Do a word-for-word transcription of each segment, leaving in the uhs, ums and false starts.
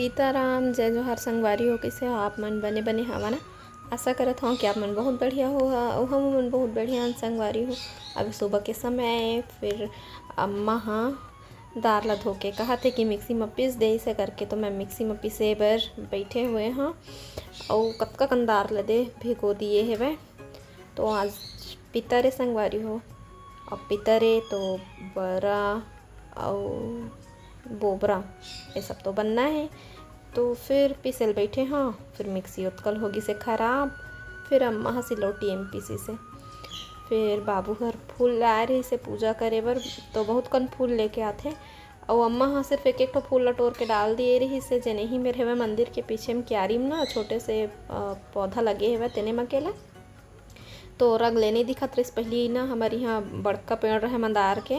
सीताराम, जय जोहार संगवारी हो, कइसे हो आप मन? बने बने हवा ना? आशा करत हव कि आप मन बहुत बढ़िया हो, अउ हम मन बहुत बढ़िया हन संगवारी हो। अभी सुबह के समय, फिर अम्मा ह दार ला धो के कहत हे कि मिक्सी म पीस दे, इसे करके तो मैं मिक्सी म पीसे बर बैठे हुए हव। अउ कतका कन दार ला दे भिगो दिए हेवय। तो आज पितर ए संगवारी हो, अब पितर ए तो बरा अउ बोबरा, ये सब तो बनना हे। तो फिर पीसे ल बैठे हव, फिर मिक्सी ओतकल हो गिसे खराब, फिर अम्मा ह सिलौटी म पीसिस हे। फिर बाबू हर फूल लाए रहिस हे पूजा करे बर, तो बहुत कन फूल लेके आथे। अउ अम्मा ह सिर्फ एक एक ठो फूल ला टोर के डाल दिए रहिस हे, जेन एही मेर हेवय मंदिर के पीछे म क्यारी म ना छोटे से, अ, पौधा लगे हेवय, तेने म अकेला। तो रंग ले नइ दिखत रहिस। पहिली ना हमर इहाँ बड़का पेड़ रहे मंदार के,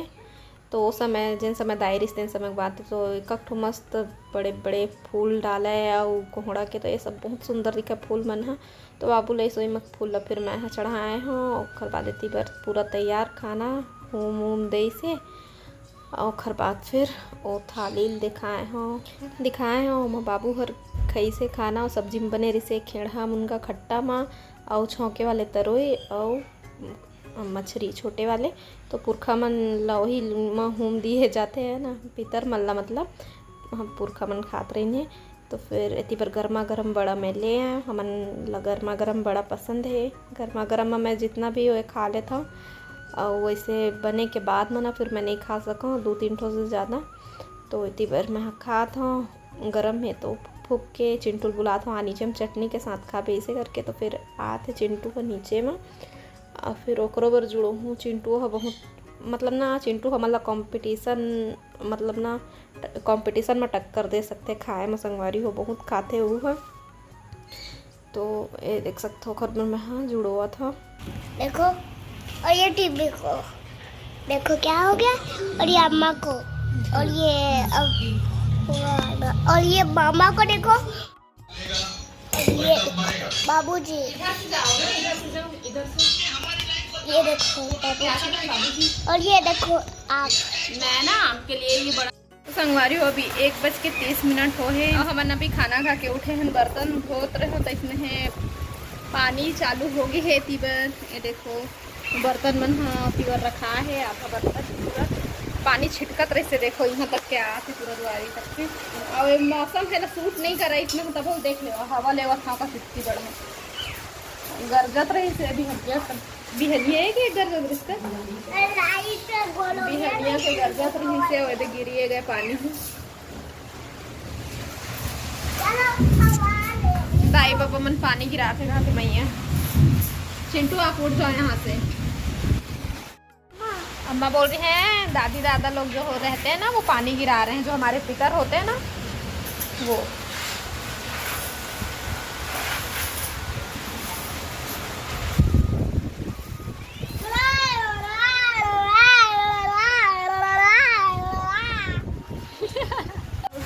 तो ओ समय, जेन समय दाई रहिस, तेन समय के बात, तो एक ठो मस्त बड़े-बड़े फूल डाले अउ कोहड़ा के, तो ये सब बहुत सुंदर दिखे फूल मन ह। तो बाबू ले सोई म फूल ला फिर मैं ह चढ़ाए हव, ओखर बाद एती बर पूरा तैयार खाना, हूम-वूम देइस हे। अउ ओखर बाद फिर ओ थाली ल दिखाए हव, दिखाए हव, ओमा बाबू हर खइसे खाना, अउ सब्जी म बने रहिसे खेड़हा मुनगा खट्टा म, अउ छौंके वाले तरोई, अउ मछरी छोटे वाले। तो पुरखा मन ल ओही म हूम दिए जाथे, है ना, पितर मन ल, मतलब, हम पुरखा मन खात रहिन हे। तो फिर एती बर गरमा गरम बड़ा मैं ले आए, हमन ल गरमा गरम बड़ा पसंद हे। गरमा गरम म मैं जितना भी होए खा लेथव, अउ वैसे बने के बाद म ना फिर मैं नइ खा सकव दू तीन ठो से ज़्यादा। तो एती बर मैं ह खात हव, गरम हे तो फूक के चिंटू ल बुलात हव, आ नीचे म चटनी के साथ खाबे, इसे करके। तो फिर आत हे चिंटू ह नीचे म, अउ फिर ओकरो बर जुड़ोहूँ। चिंटू ह बहुत, मतलब ना, चिंटू हमन ला कॉम्पिटिशन, मतलब ना, कॉम्पिटिशन म टक्कर दे सकथे खाए म, संगवारी हो, बहुत खाथे ऊ ह। तो ये देख सकथव, ओखर बर मैं ह जुड़ोवत हव। देखो, और ये टीवी को देखो, क्या हो गया, और ये अम्मा को, और ये अब, और ये मामा को देखो, और ये बाबूजी, ये देखो बाबूजी, और ये देखो आप। मैं ना आपके लिए ये बड़ा संगवारी हो, अभी एक बज के तीस मिनट हो हे। अउ हमन अभी खाना खा के उठे हन, बर्तन धोत रहे हो, तो इसमें हे पानी चालू हो गए हे। एती बर ये देखो, बर्तन मन ह pure रखा हे, आधा बर्तन पूरा पानी छिटकत रहिसे। देखो, यहाँ तक के आथे पूरा दुआरी तक के। अउ ये मौसम हे ना, सूट नहीं करा इसमें, तब देख ले, हवा लेवत हव का कितनी बड़ा गरजत रहिसे अभी हटिया तक। बिहनिया हे कि गरजत रहिस का? बिहनिया के गरजत रहिसे, ओदे गिरिए गए पानी। दाई बाबा मन पानी गिराथे, कहा के मैया, चिंटू आप उठ जाओ यहाँ से। अम्मा बोल रही हैं, दादी दादा लोग जो हो रहते हैं ना, वो पानी गिरा रहे हैं, जो हमारे पितर होते हैं ना, वो।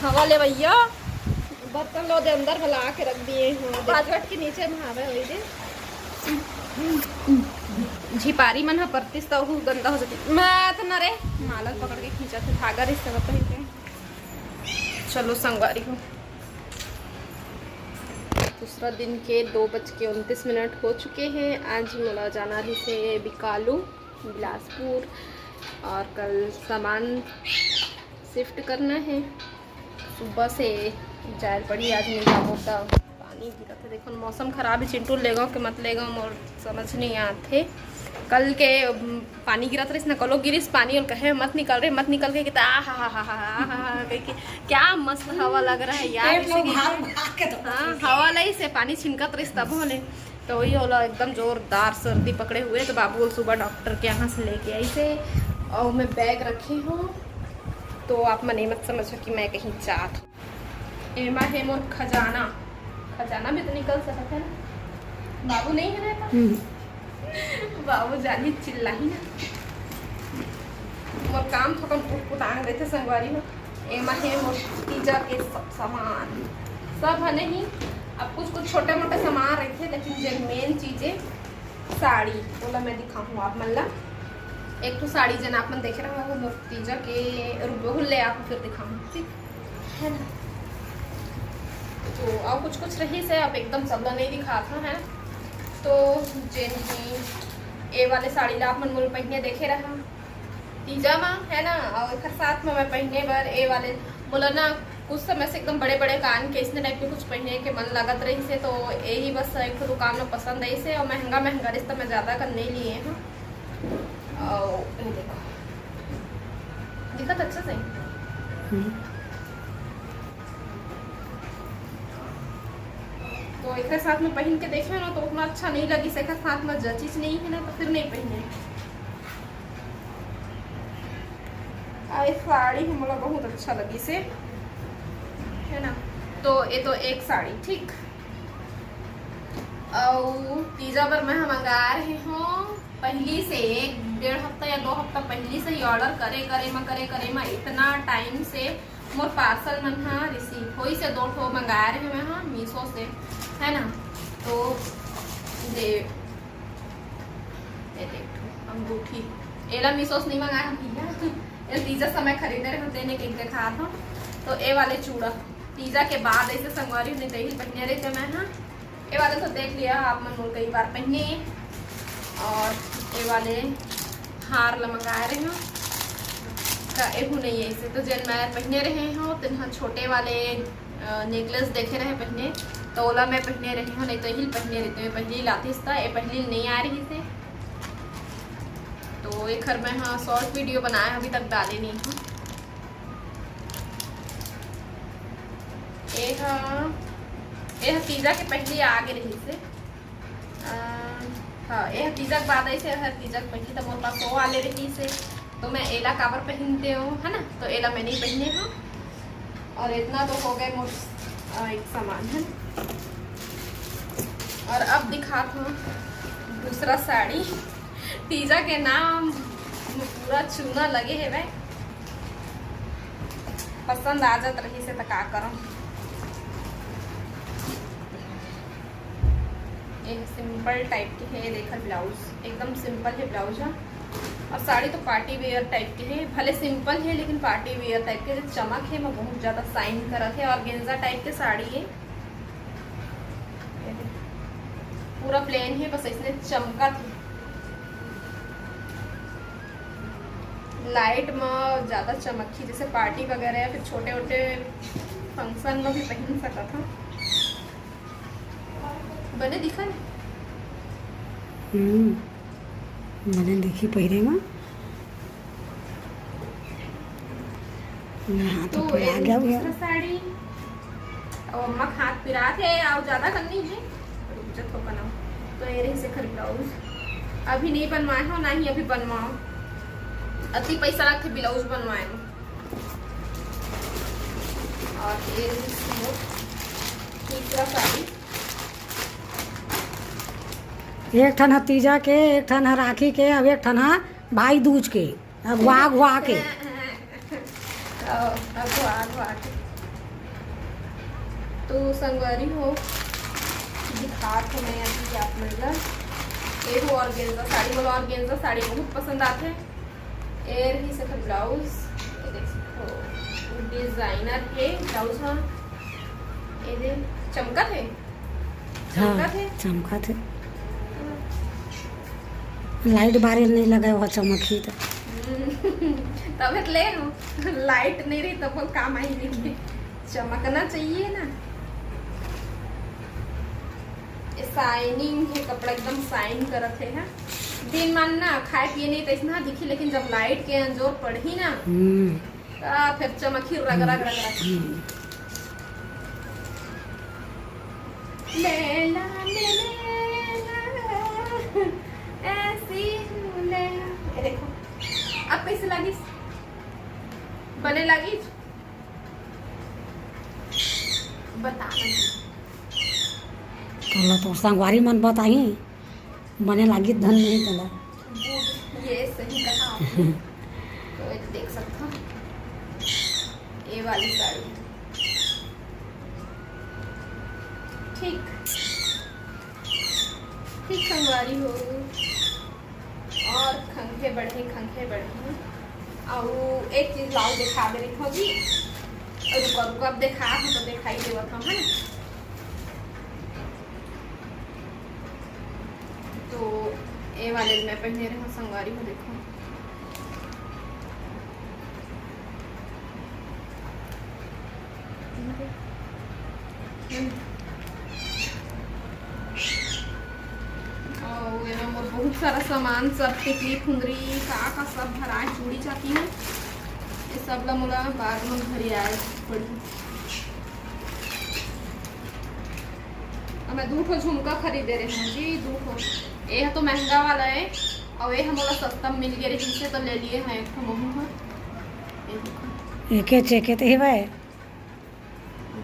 हवा ले भैया, बर्तन लो दे अंदर भला के रख दिए हो। पाँच मिनट के नीचे में हवा होई दे। झिपारी मन ह परतिस त ओहू गंदा हो जाती। मैं तो ना रे, माला पकड़ के खींचा थे, धागा रिश्ते में पहन के। चलो संगवारी हो, दूसरा दिन के दो बज के उनतीस मिनट हो चुके हैं। आज मोला जाना रहिसे बिकालू, बिलासपुर, और कल सामान शिफ्ट करना हे। सुबह से जाए पड़ी, आज नहीं जाबो त पानी गिरत हे। देखो मौसम खराब हे, चिंटू लेगो के मत लेगो, मोर समझ नहीं आत हे। कल के, उम, पानी गिरत रहिस ना, कलो गिरिस पानी, और कहे मत निकल रे, मत निकल के, कहता, "आ हा हा हा हा हा हा," कह के, क्या मस्त हवा लग रहा है यार, पेट जैसे लोग कि भाग भाग के तो हाँ, हवा लई से पानी छिनकत रहिस तब होले। तो वही होला एकदम जोरदार सर्दी पकड़े हुए। तो बाबू सुबह डॉक्टर के यहाँ से लेके आई से, और मैं बैग रखी हूँ, तो आप मन ये मत समझो कि मैं कहीं जात हूँ। एमा हे मोर खजाना, खजाना भी तो निकल सकत हे ना, बाबू नहीं है रहता। बाबू जानी चिल्लाही ना, मोर काम थोकन उटपुटांग रहिथे संगवारी हो। एमा हे मोर तीजा के सब सामान, सब ह नहीं, अब कुछ कुछ छोटे मोटे सामान रहिथे, लेकिन जे मेन चीज हे साड़ी, ओला मैं दिखाहूँ आप मन ला। एक ठो साड़ी जेन आप मन देखे रहो, वो मोर तीजा के, रुक जाओ, ले आप फिर दिखाहूँ, ठीक है ना? तो अउ कुछ कुछ रहिस हे, अब एकदम सब ला नहीं दिखात हँव, है ना। तो जेन भी ए वाले साड़ी ला आप मन मोर पहिने देखे रहा तीजा मा, है ना, अउ एकर साथ में मैं पहिने बर ए वाले, मोला ना कुछ समय से एकदम बड़े बड़े कान के इसने टाइप के कुछ पहिने के मन लगत रहिस हे, तो यही बस एक ठो दुकान में पसंद आइस हे, अउ महंगा महंगा रहिस त मैं ज्यादा कर नहीं लिए हँव। अउ ये देखो, दिखत अच्छा सही। हम्म। तो एकरे साथ में पहिन के देखे ना, तो उतना अच्छा नहीं लगिस, एकर साथ में जचिस नहीं है ना, तो फिर नहीं पहिने। आ, ये साड़ी ह मोला बहुत अच्छा लगिस हे, है ना। तो ये तो एक साड़ी, ठीक। अउ तीजा बर मैं ह मंगा रहे हँव, पहिली से एक डेढ़ हफ्ता या दो हफ्ता पहिली से ही order करे करे म, करे करे म इतना time से मोर parcel मन ह receive होइस हे। दो ठो मंगाए रहे मैं ह Meesho से, है ना। तो ये, ये देख, अंगूठी, एला Meesho से नहीं मंगाए हँव भैया, ये तीजा समय खरीदे रहे हँव, तेने के देखात हँव। तो ए वाले चूड़ा तीजा के बाद ऐसे संगवारी नहीं, तेही पहिने रहितेंव मैं ह। ए वाले तो देख लिया आप मन, मोर कई बार पहिने। अउ ए वाले हार ला मंगाए रहे हँव, त एहू नहीं ऐसे, तो जेन मैं पहिने रहे हँव, तेन ह छोटे वाले, अ, necklace देखे रहे पहिने, तो ओला मैं पहिने रहे हँव, नहीं तो यही पहिने रहितेंव, ये पहिली लातिस त, ये पहिली नहीं आए रहिस हे। तो एकर मैं ह short video बनाए, अभी तक डाले नहीं हँव। ए ह, ए ह तीजा के पहिली आ गे रहिस हे। अ, हाँ, ए ह तीजा के बाद आइस हे, ए ह तीजा के पहिली त मोर पास ओ वाले रहिस हे, तो मैं एला काबर पहिनतेंव, है ना, तो एला मैं नहीं पहिने हँव। अउ इतना तो हो गए मोर, अ, एक सामान, है ना। अउ अब दिखात हँव दूसरा साड़ी। तीजा के नाम पूरा चूना लगे हेवय, पसंद आ जात रहिस हे त का करँव। ये simple type के हे, देखा blouse एकदम simple हे blouse ह। अउ साड़ी तो party wear type के हे, भले simple हे लेकिन party wear type के जो चमक हे, वो बहुत ज्यादा shine करत हे। Organza type के साड़ी हे, पूरा plain हे, बस इसने चमकत हे। Light म ज्यादा चमकही, जैसे party वगैरह या फिर छोटे वोटे function में भी पहन सकत हव। बने दिखा ना? हम्म, बने दिखी पहिरे में। मैं हाथ तो ऊपर आ एक गया भैया। दूसरा साड़ी, अउ अम्मा के हाथ पिरात हे, अउ ज्यादा कन नहीं हे, रुक जा थोकन अउ। तो ये रहिस एकर blouse, अभी नहीं बनवाए हव, ना ही अभी बनवाओ, अति पैसा लगथे blouse बनवाए में। अउ ये रहिस मोर तीसरा साड़ी। एक ठन ह तीजा के, एक ठन ह राखी के, अब एक ठन ह भाई दूज के। अगवा, अगवा के। अगवा, अगवा के। तो संगवारी हो, दिखात हव मैं अभी आप मन ला। एगो organza साड़ी, मोला organza साड़ी बहुत पसंद आथे। ए रहिस एकर blouse, ये देख सकथो, designer हे blouse ह। ये दे, चमकत हे। हाँ, चमकत हे? चमकत हे। Light बारे नहीं लगे, वो चमकही त। तबे त ले हव, light नहीं रही तब वो काम आही नहीं। चमकना चाहिए ना। ये shining हे, कपड़ा एकदम shine करत हे, हाँ। दिन मान ना खाए पिए नहीं त इसना दिखी, लेकिन जब light के अंजोर पड़ही ना, हम्म। त फिर चमकही रग, रग, रग, रग। हम्म। लैला, लैला, ऐसी हूँ लैला। ये देखो, अब कैसे लागिस? बने लागिस? बताना। तोला तो संगवारी मन बताही, बने लागिस धन नहीं तोला। Good, ये सही कहा आपने। तो ये देख सकथो, ये वाली साड़ी। ठीक, ठीक संगवारी हो। अउ खंघे बढ़े, खंघे बढ़े। अउ एक चीज लाओ, दिखा दे रही थी जी। रुको, रुको, अब दिखा, हम तो दिखाई देवत हूँ, है ना? तो ए वाले मैं पहिने रहे संगवारी हो, देखो। अउ एमा मोर बहुत सारा सामान, सब टिकली फुंदरी का का सब भराए, चूड़ी चाती हे, ये सब ला मोला बाद में घरे आए पड़ी। अब मैं दू ठो झुमका खरीदे रहे हूँ जी, दू ठो। ये तो महंगा वाला है, और ये मोला सस्ता में मिल गए रही से, तो ले लिए हैं एक ठो महू ह। ये देखो। एके चेके तो ही भाई।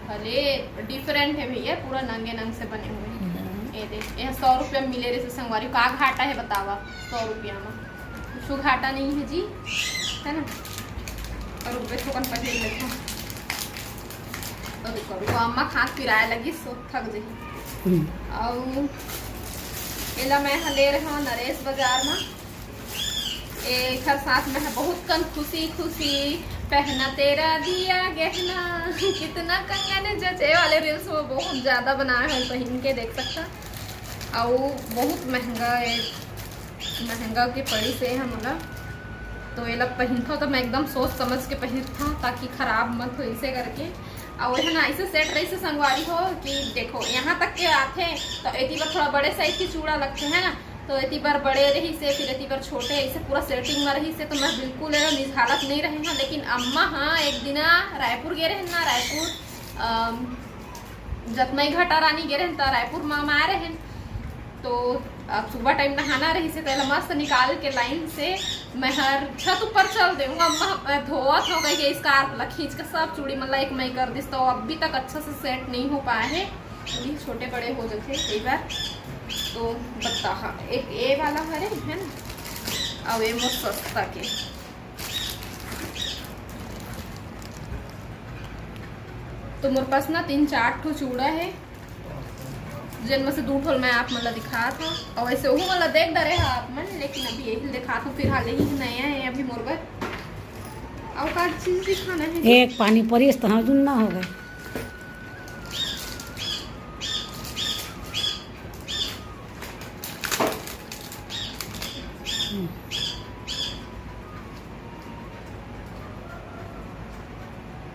भले डिफरेंट है भैया, पूरा नंगे नंग से बने हुए हैं। ये देख, ये सौ रुपया में मिले रहे से संगवारी, का घाटा है बतावा, सौ रुपया में कुछ घाटा नहीं है जी, है ना? और रुपये थोकन पहले लेते हैं। तो रुको, रुको, अम्मा खात पिराए लगी, सो थक जही। हम्म। अउ एला मैं ह ले रहे हूँ नरेश बाजार में। एखर साथ में ह बहुत कन खुशी खुशी पहना तेरा दिया गहना, कितना कंगन जचे वाले रील्स वो बहुत ज्यादा बनाए हैं, पहन के देख सकता। अउ बहुत महंगा है, महंगा के पड़ी से है मोला। तो एला पहिनथव तो मैं एकदम सोच समझ के पहिनथव, ताकि खराब मत हो, इसे करके। अउ एहन ऐसे सेट रही से संगवारी हो कि देखो, यहाँ तक के आथे तो एती बर थोड़ा बड़े साइज की चूड़ा लगते हैं ना, तो एती बर बड़े रही से, फिर एती बर छोटे, ऐसे पूरा सेटिंग में रही से, तो मैं बिल्कुल एला निझालत नहीं रहे हूँ। लेकिन अम्मा हाँ एक दिन रायपुर गए रहे ना, रायपुर, अम, जतमई घाटा रानी गए रहे तो रायपुर में हम आए रहे, तो अब सुबह टाइम नहाना रही से, तो एला मस्त निकाल के लाइन से मैं हर छत ऊपर चल देहूँ। अम्मा धोवत हो गई है, स्कार्फ ला खींच के सब चूड़ी मन ला एक मई कर दिस, तो अभी तक अच्छा से सेट नहीं हो पाए है। ये छोटे बड़े हो जाते कई बार। तो बता, हाँ, एक ए वाला हरे है ना, अब ये मोर सस्ता के। तो मोर पास ना तीन चार ठो चूड़ा है, जेन में से दू ठो मैं आप मन ला दिखात हूँ, और वैसे ओहू मन ला देख डरे हा आप मन, लेकिन अभी यही दिखात हूँ फिलहाल, यही नया है अभी मोर बर। और का चीज दिखाना है? एक पानी परी इस तरह जुन ना हो गए।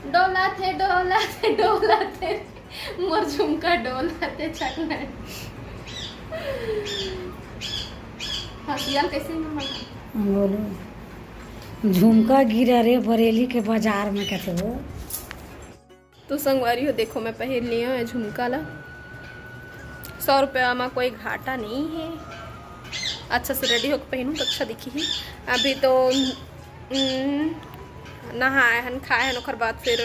डोला थे, डोला थे, डोला थे, मोर झुमका डोला थे छकना। हाँ, सियाल कैसे मम्मा? बोलो, झुमका गिरा रे बरेली के बाजार में, कहते हो। तो संगवारी हो, देखो, मैं पहिर लिया हूँ ये झुमका ला। सौ रुपया में कोई घाटा नहीं है। अच्छा से रेडी होके पहिनूँ तो अच्छा दिखी ही। अभी तो, हम्म, नहाए हन, खाए हन, ओकर बाद फिर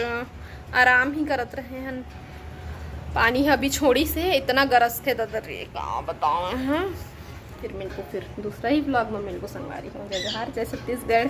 आराम ही करत रहे हन। पानी ह अभी छोड़ी से इतना गरज थे ददर रे, का बताओ, हाँ। फिर मिलको, फिर दूसरा ही ब्लॉग में मिलको संगवारी हो। जय जोहार, जय छत्तीसगढ़।